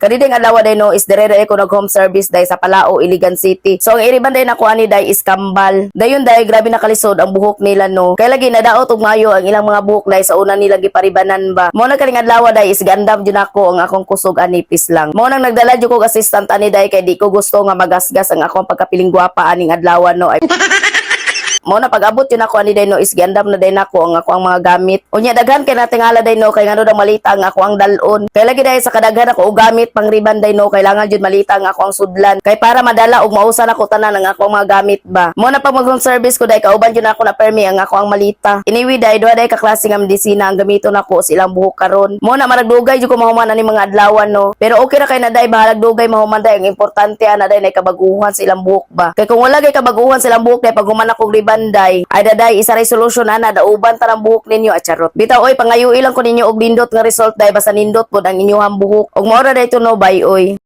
Kani ding adlaw day no is dire day ko nag home service day sa Palao, Iligan City. So ang iriban day nako ani day is kambal. Dayon day, grabe nakalisod ang buhok nila no. Kay lagi nadaot og maayo ang ilang mga buhok day sa una nilang giparibanan ba. Mo na kaning adlaw day is gandam jud nako ang akong kusog ani, pis lang. Mo nang nagdala jud kog assistant ani day kay di ko gusto nga magasgas ang akong pagkapiling gwapa aning adlaw no. Ay, mo na pag-abot yun ako ani day no is giandam na day nako ang ako ang mga gamit. Unya daghan kay natingala day no kay ngano daw malita ang ako ang dalon. Kay lagi day sa kadaghan ako og gamit pang riban day no, kailangan jud malita ang ako ang sudlan. Kay para madala og mausa nako tanan ang ako ang mga gamit ba. Mo na pag mag service ko day, kauban jud ako na permi ang ako ang malita. Anyway day, duha day ka klase nga medisina ang gamiton nako sa ilang buhok karon. Mo na marag dugay jud ko mahuman ani mga adlawan no. Pero okay ra kay na day, bahalag dugay mahuman day, ang importante ana day nay kabaguhan sa ilang buhok ba. Kay kung wala gay kabaguhan sa ilang buhok day, pag human ako riban day, ay daday, isa ray solusyon ana, dauban tanang buhok ninyo at charot. Bitaw oy, pangayo ilang ko ninyo og nindot nga result day, basta nindot pod ang inyong buhok. Og mao ra day to no, bye oy.